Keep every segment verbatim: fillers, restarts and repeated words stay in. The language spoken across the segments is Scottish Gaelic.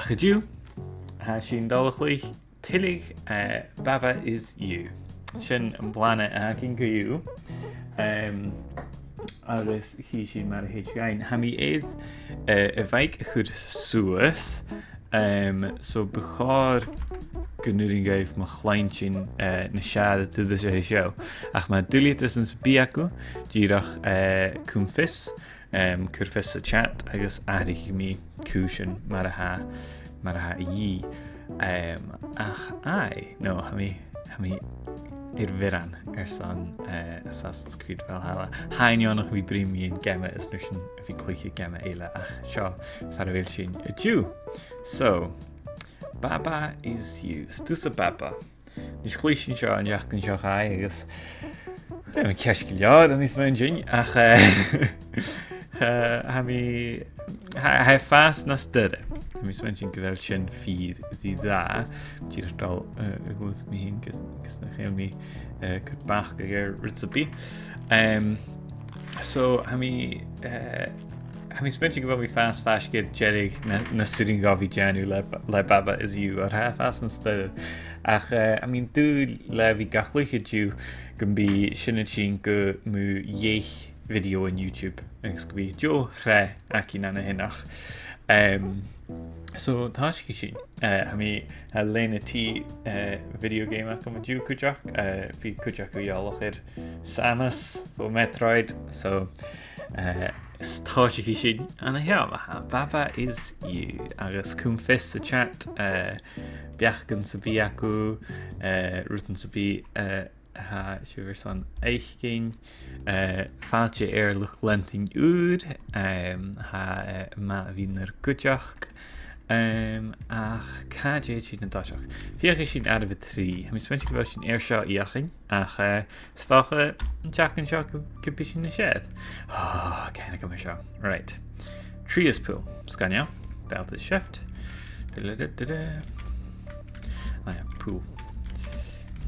An-diugh, tha sinn a' dol a chluich tuilleadh, eh, Baba Is You. Sin am plana a th' againn co-dhiù. Em, agus chì sinn mar a thèid dhuinn. Tha mi air, eh, a' mhic a chur suas, em, so bu chòir gun urrainn dhuibh mo chluinntinn, eh, nas fheàrr an turas seo. Ach ma tha duilgheadas sam bith agaibh, dìreach, eh, cùm fios, em, cuir fios sa chat agus atharraich mi cùisean mar a tha, mar a tha a dhìth. Em, ach aye, no, tha mi, tha mi air bhioran airson, eh, Assassin's Creed Valhalla. Tha e neònach a bhith a' bruidhinn mu dheidhinn geama is an uair sin a bhith a' cluich geama eile, ach seo far a bheil sinn an-diugh. So, Baba Is You, 's tusa Baba. Nis, chluich sinn seo an t-seachdain seo chaidh agus rinn mi ceist gu leòr, tha mi a' smaointinn, ach, eh, eh, tha mi, tha, tha e a' fàs nas duilghe. Tha mi a' smaointinn gu bheil sin fìor dhi-ràdh. Dìreach a' dol, eh, a ghluasad mi fhìn gus, gus nach eil mi, eh, cur bacadh air rud sam bith. Em, so, tha mi, eh, tha mi a' smaointinn gu bheil mi a' fàs faisg air deireadh na, nas urrainn dhomh a bhith a' dèanamh le, le Baba Is You, oir tha e a' fàs nas duilghe. Ach, eh, tha mi an dùil le bhith ga chluich an-diugh gum bi sinn a' tighinn gu mu dheich video on YouTube, agus gum bi deagh shreath againn ann a shin. Em, so, tòisichidh sinn. Eh, tha mi, tha lèine-t, eh, video game agam an-diugh cuideachd, eh, bidh cuid agaibh eòlach air Samus bho Metroid, so, eh, is tòisichidh sinn an-seo, ma-thà. Baba Is You, agus cùm fios sa chat, eh, beachdan sam bith agaibh, eh, rudan sam bith, eh, a tha sibh airson fhaicinn, eh, fàilte air luchd-leantainn ùr, em, tha, eh, math a bhith nur cuideachd, em, ach càit an deach sinn an toiseach? Feuchaidh sinn àireamh a trì. Tha mi a' smaointinn gu bheil sinn air seo fheuchainn, ach, eh, 's dòcha an t-seachdain seo gu, gum bi sinn nas fheàrr. Ah, chan eil cuimhne agam air seo. Right. Trì is pool. Sgoinneil. Belt is shift. Da-da-da-da-da. Ah, yeah, pool.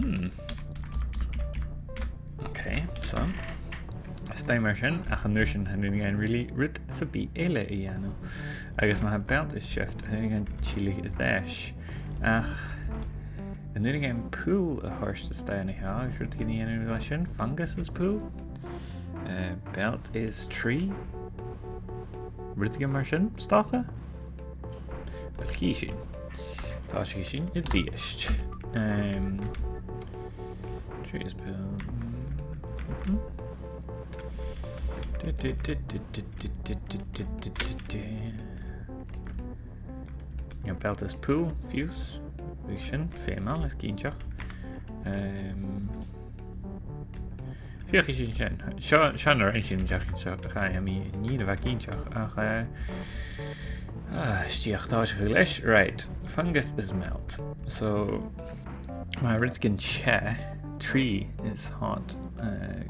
Hmm. Okay, so. Is dòcha mar sin, ach an uair sin, chan urrainn dhuinn really rud sam bith eile a dhèanamh. Agus ma tha belt is shift, chan urrainn dhuinn tilleadh air ais. Ach an urrainn dhuinn pool a thoirt a-steach an seo, agus rudeigin a dhèanamh leis sin, fungus is pool. Eh, belt is tree. Rudeigin mar sin, 's dòcha? Uill, chì sinn. Tòisichidh sinn a-rithist. Em, tree is pool. Mhm. Du, du, du. Yeah, belt is pool, fiù 's. Bidh sin feumail, is cinnteach. Em, feuchaidh sinn sin. Seo, seo na rinn sinn an t-seachdain seo, tha mi an dùil, a bheil cinnteach. Ach, eh, ah, is dòcha tòisichidh sinn leis. Right. Fungus is melt. So, ma tha rudeigin teth, tree is hot, eh,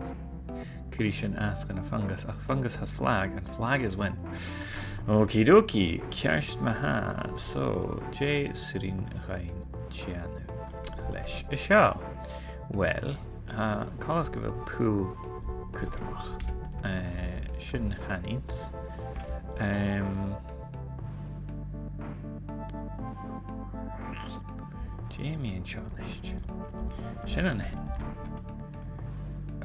cuiridh sin às dhan a' fungus, ach fungus has flag, and flag is win. Okie dokie, ceart ma-thà. So, dè 's urrainn dhuinn dèanamh leis a seo? Uill, tha coltas gu bheil pool cudromach. Eh, sin na chanainn-sa. Em, dè mu dheidhinn seo a-nis? Sin an sin.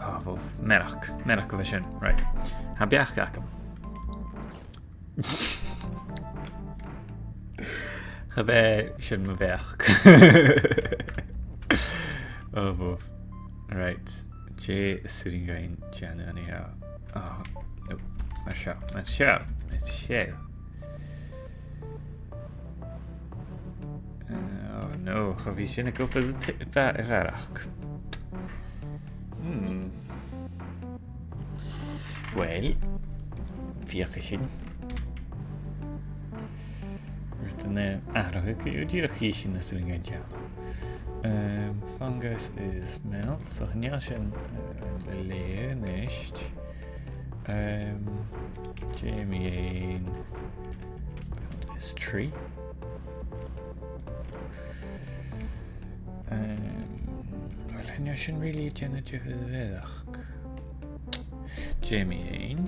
Oh, bhobh. Mearachd. Mearachd gu bheil sin. Right. Tha beachd agam. Cha b' e sin mo bheachd. Oh, bhobh. Right. Dè 's urrainn dhuinn dèanamh an seo? Oh, no. Mar seo. Mar seo. Mar seo. Eh, oh no, cha bhi sin ag obair t-, bha-, a bharrachd. Hmm. Uill, feuchaidh sinn. Rudan a atharrachadh, dìreach chì sinn na 's urrainn dhuinn dèanamh. Um, fungus is melt, so chan eil sin, eh, a leugh a-nis. Um, dè mu dheidhinn belt is tree. Um, uill, chan eil sin really a' dèanamh diofar a bharrachd. Dè mu dheidhinn.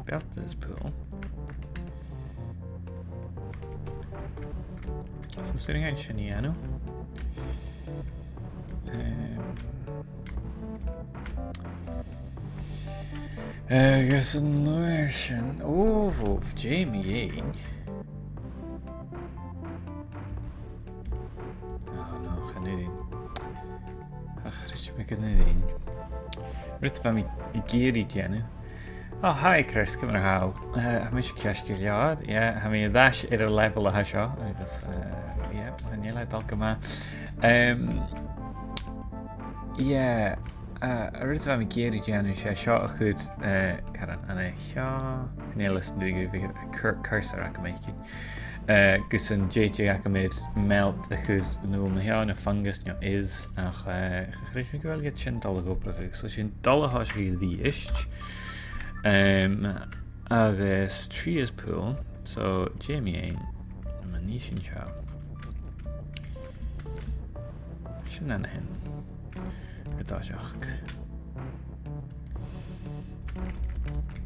Bealtaine is pool. So, 's urrainn dhuinn sin a dhèanamh. Ehm, agus an uair sin, o, bhò, Jamie Aon. O, no, chan urrainn. Ach, rud beag an urrainn. Rud a bha mi ag iarraidh dèanamh. Oh, hi, Chris, ciamar a tha thu? Eh, tha mise ceart gu leòr. Yeah, tha mi air ais air an level a tha seo, agus, eh, yeah, chan eil e a' dol gu math. Em, yeah, eh, an rud a bha mi ag iarraidh dèanamh, 's e seo a chur, eh, caran, an e seo? Chan eil fhios agam dè bhiodh a' cur-, cursor agam fhaicinn. Eh, gus an tèid agam air melt a chur a-null an seo, no fungus, no is, ach, eh, cha chreid mi gu bheil iad sin a' dol a dh'obrachadh. So sinn a' dol a thòiseachadh a-rithist. Em, agus tree is pool, so Jamie Aon, ma nì sinn seo. Sin an sin. An toiseach.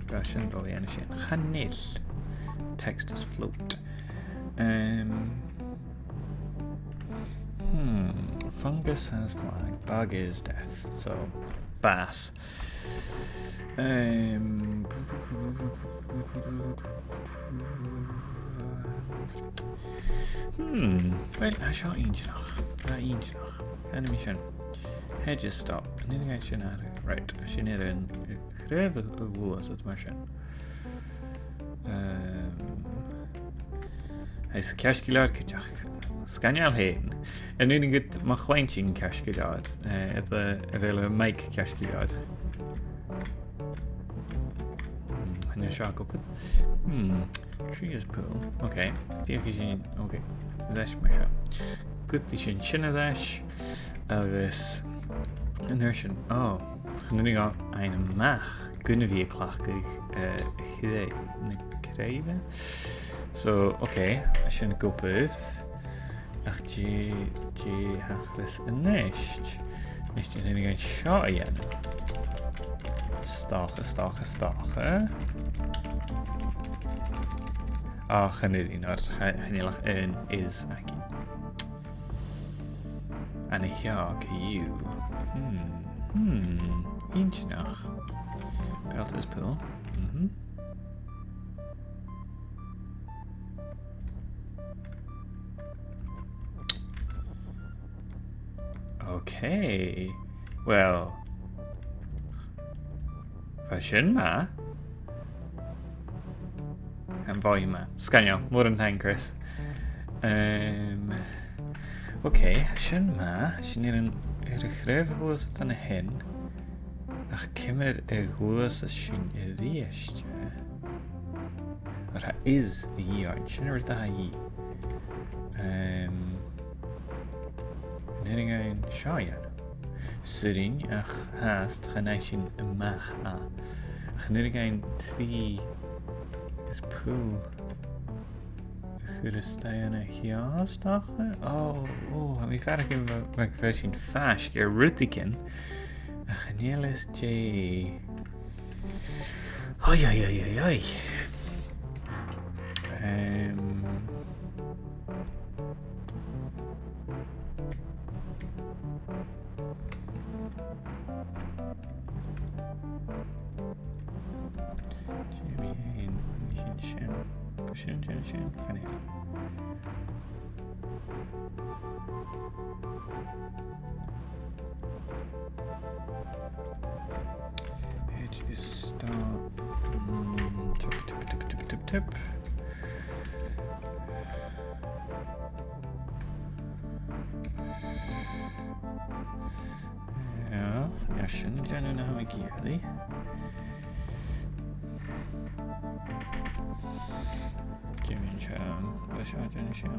Bha sin a' dol a dhèanamh sin. Chan eil. Text is float. Em, hmm. Fungus has flag. Bug is death. So, bàs. Em, hmm. Well, tha seo inntinneach. Tha e inntinneach. Canaidh mi sin. Hedges stop. An urrainn dhuinn sin a... Right. Tha sinn air a' chraobh a ghluasad mar sin. Ehm, is ceart gu leòr cuideachd. Sgoinneil fhèin. An urrainn dhut mo chluinntinn ceart gu leòr? Eh, a bheil, a bheil am mic ceart gu leòr? Hmm, chan eil seo gu bhith. Hmm, tree is pool. Ok, feuchaidh sinn, ok. Leis mar seo. Cuiridh sinn sin air ais. Agus an uair sin, oh, chan urrainn dhomh faighinn a-mach gun a bhith a' cleachdadh, eh, a' chraobh, na craoibhe. So, ok, sin gu bhith. Ach dè, dè thachras a-nis? A-nis, an urrainn dhuinn seo a dhèanamh? Stòcha, stòcha, stòcha. Ach chan urrainn, oir tha, chan eil ach aon is againn. An e seo, co-dhiù. Hmm. Hmm. Inntinneach. Bealtaine is pool. Mhm. Ok. Well. Bha sin math. Am bha i math? Sgoinneil, mòran taing, Chris. Ehm, ok, sin math. Sin air an, air a' chraobh a ghluasad an sin. Ach ciamar a ghluaiseas sinn a-rithist e? Oir tha is a dhìth oirnn, sin an rud a tha a dhìth. Ehm, an urrainn dhuinn seo a dhèanamh? 'S urrainn, ach fhathast chan fhaigh sinn a-mach e. Ach an urrainn dhuinn tree is pool a chur a-steach an seo, 's dòcha? Ò, ò, tha mi a' faireachdainn mar, mar gu bheil sinn faisg air rudeigin. Ach chan eil fhios dè. Oi, oi, oi, oi, oi. Ehm. Jamie Aon, sin sin. Sin, sin, sin. Chan eil. Hedges stop. Mm, tip, tip, tip, tip, tip, tip. Yeah, yeah, sin an dèanamh a tha mi ag iarraidh. Jamie Aon, leis an dèanamh sin.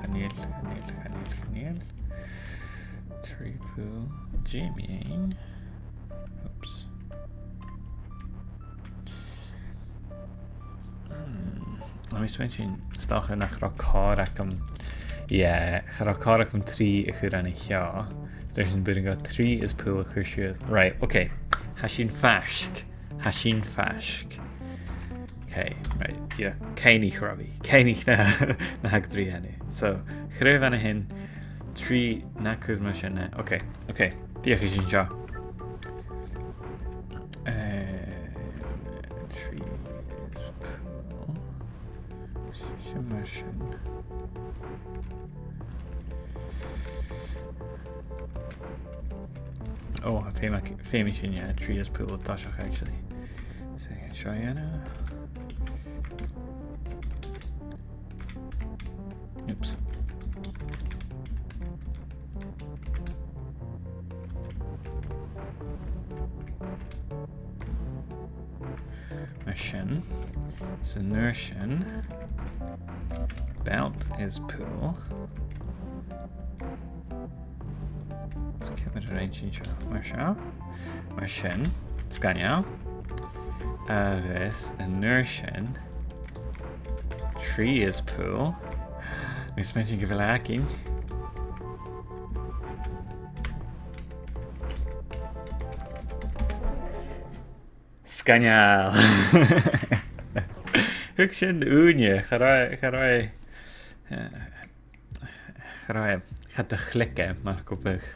Chan eil, chan eil, chan eil, chan eil. Tree pool. Jamie Aon. Oops. Hmm. Tha mi a' smaointinn, 's dòcha nach robh còir agam. Yeah, cha robh còir agam tree a chur an seo. Leis an b' urrainn dhomh tree is pool a chur siar. Right, ok. Tha sinn faisg. Tha sinn faisg. Hey, right, dìreach cuimhnich, Robbie. Cuimhnich na, na th' agad ri dhèanamh. So, chruaidh an sin trì, na cur mar sin, eh. Ok, ok, feuchaidh sinn seo. Eh, tree is pool. Sin mar sin. Oh, feumaidh, feumaidh sinn, yeah, tree is pool, an toiseach, actually. So, seo a dhèanamh. Oops. Mar sin. So, an uair sin, belt is pool. Is ciamar a rinn sinn seo? Mar seo. Mar sin. Sgoinneil. Agus an uair sin, tree is pool. Agus mar sin gu bheil againn. Sgoinneil. Thug sin ùine, cha robh, cha robh, eh, cha robh, cha do chlic e, mar gum biodh.